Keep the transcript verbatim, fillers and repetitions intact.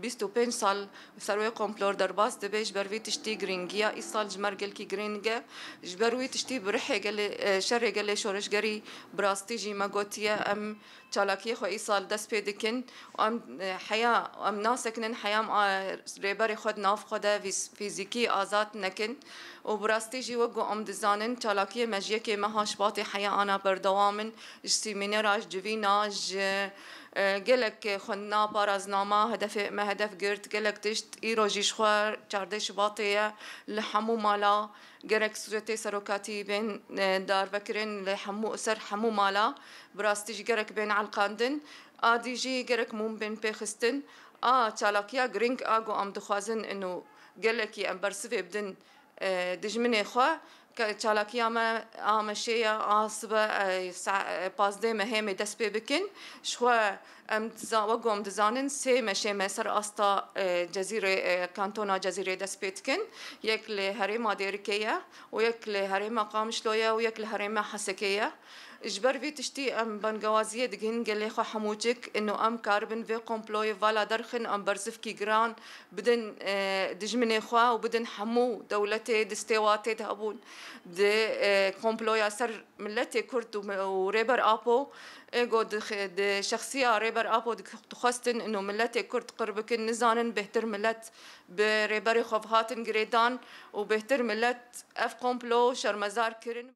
Bîst û pênc sal ser wê komplor derbas dibe, ji ber vî tiştî giringiya îsal ji me re gelkî giring e. Ji ber wî tiştî bi rihê gelê, e, şerê gelê şoreşgerî bi rastî jî me gotiye, em çalakiyê xwe îsal dest pê dikin û em, e, heya, em nasekinin heya em, a, rêberê xwe di nav xwe de fîz-, fîzîkî azad nekin. Û bi rastî jî wek ku em dizanin, çalakiyê me ji yekê meha Şibatê heya ana berdewam in, ji sîmînera, ji civîna, ji, e, gelek xwendina paraznama, hedefê me hedef girt, gelek tişt. Îro jî ji xwe çardeh Şibatê ye, li hemû mala gerek sûretê serokatî bên, e, darvekirin li hemû, ser hemû mala, bi rastî jî gerek bên elqandin. A dî jî gerek mûm bên pêxistin. A çalakiya giring a ku em dixwazin ino gelekî em bersivê bidin, e, dijminê xwe, ke çalakiya me a meşê ya, a sibe, e, sa-, e, pazdeh mehê em ê dest pê bikin. Ji xwe em diza-, wek ku em dizanin, sê meşê me ser asta, e, Cezîrê, e, kantona Cezîrê dest pê dikin. Yek li herêma Dêrikê ye û yek li herêma Qamişlo ye û yek li herêma Hesekê ye. Ji ber vî tiştî em bangewaziyê digihînin gelê xwe hemûcik, ino em karibin vê komployê vala derxin, em berzivkî giran bidin, e, dijminê xwe û bidin hemû dewletê distê wa tê de hebûn di, e, komploya ser miletê Kurd û, û Rêber Apo. Ê ku di, di şexsiya Rêber Apo dixwestin ino miletê Kurd qir bikin, nizanin bêhtir milet bi Rêberê xwe hatin girêdan û bêhtir milet ev komplo şermezar kirin.